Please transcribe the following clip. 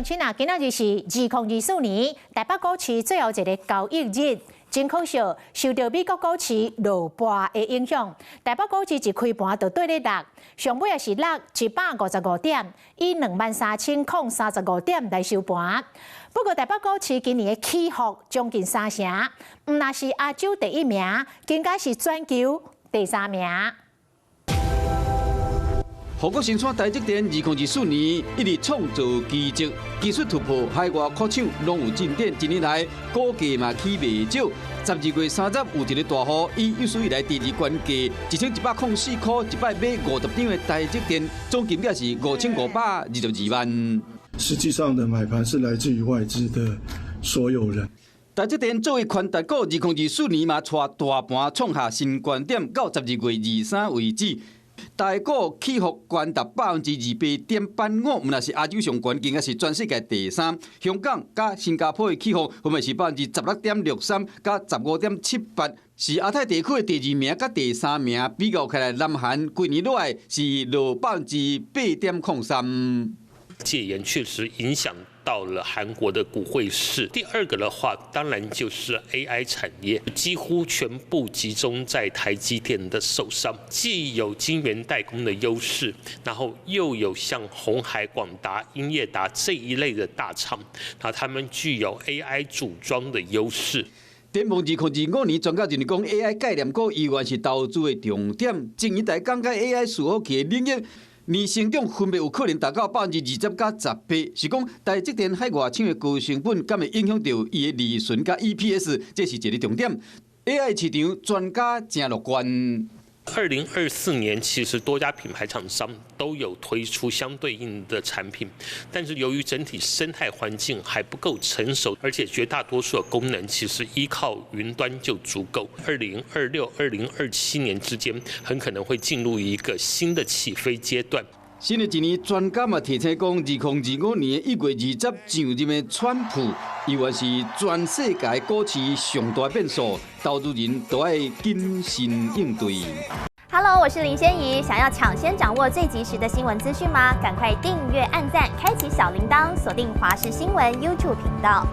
親啊，今仔日是2024年台北股市最後一个交易日，真可惜受著美國股市落盤的影響，台北股市一開盤就綴咧落，上尾也是落155點，以23,035點來收盤。不過台北股市今年的起伏將近三成，毋但是亞洲第一名，更加是全球第三名。護國神山台積電2024年一直創造奇蹟，技術突破，海外擴廠攏有進展。一年來股價嘛起袂少。12月30有一个大雨，以有史以來第二懸價1104塊，一擺買50張的台積電，總金額是5522萬。實際上的買盤是來自於外資的所有人。台積電作為權值股，2024年嘛帶大盤創下新高點，到12月23為止。台股起伏懸達28.85%，毋但是亞洲上懸，更加是全世界第三。香港佮新加坡的起伏分別是16.63%佮15.78%，是亞太地區的第二名佮第三名。比較起來，南韓幾年落來是落8.03%。戒嚴確實影響到了韓國的股匯市。第二個的話，當然就是 AI 產業，幾乎全部集中在台積電的手上，既有晶圓代工的優勢，然後又有像鴻海、廣達、英業達這一類的大廠，那他們具有 AI 組裝的優勢。展望2025年，專家認為講 AI 概念股依然是投資的重點。前一代講解 AI 伺服器的領域，年成長分別有可能達到20%佮18，是講台積電海外廠的高成本，敢會影響著伊的利潤佮 EPS，這是一个重點。AI 市場專家誠樂觀。 2024年，其實多家品牌廠商都有推出相對應的產品，但是由於整體生態環境還不夠成熟，而且絕大多數的功能其實依靠雲端就足夠。2026、2027年之間，很可能會進入一個新的起飛階段。新的一年，專家嘛提醒講，2025年1月20上任的川普，依然是全世界股市上大變數，投資人都愛謹慎應對。 Hello，我是林仙怡，想要搶先掌握最及時的新聞資訊嗎？趕快訂閱、按讚、開啟小鈴鐺，鎖定華視新聞 YouTube 頻道。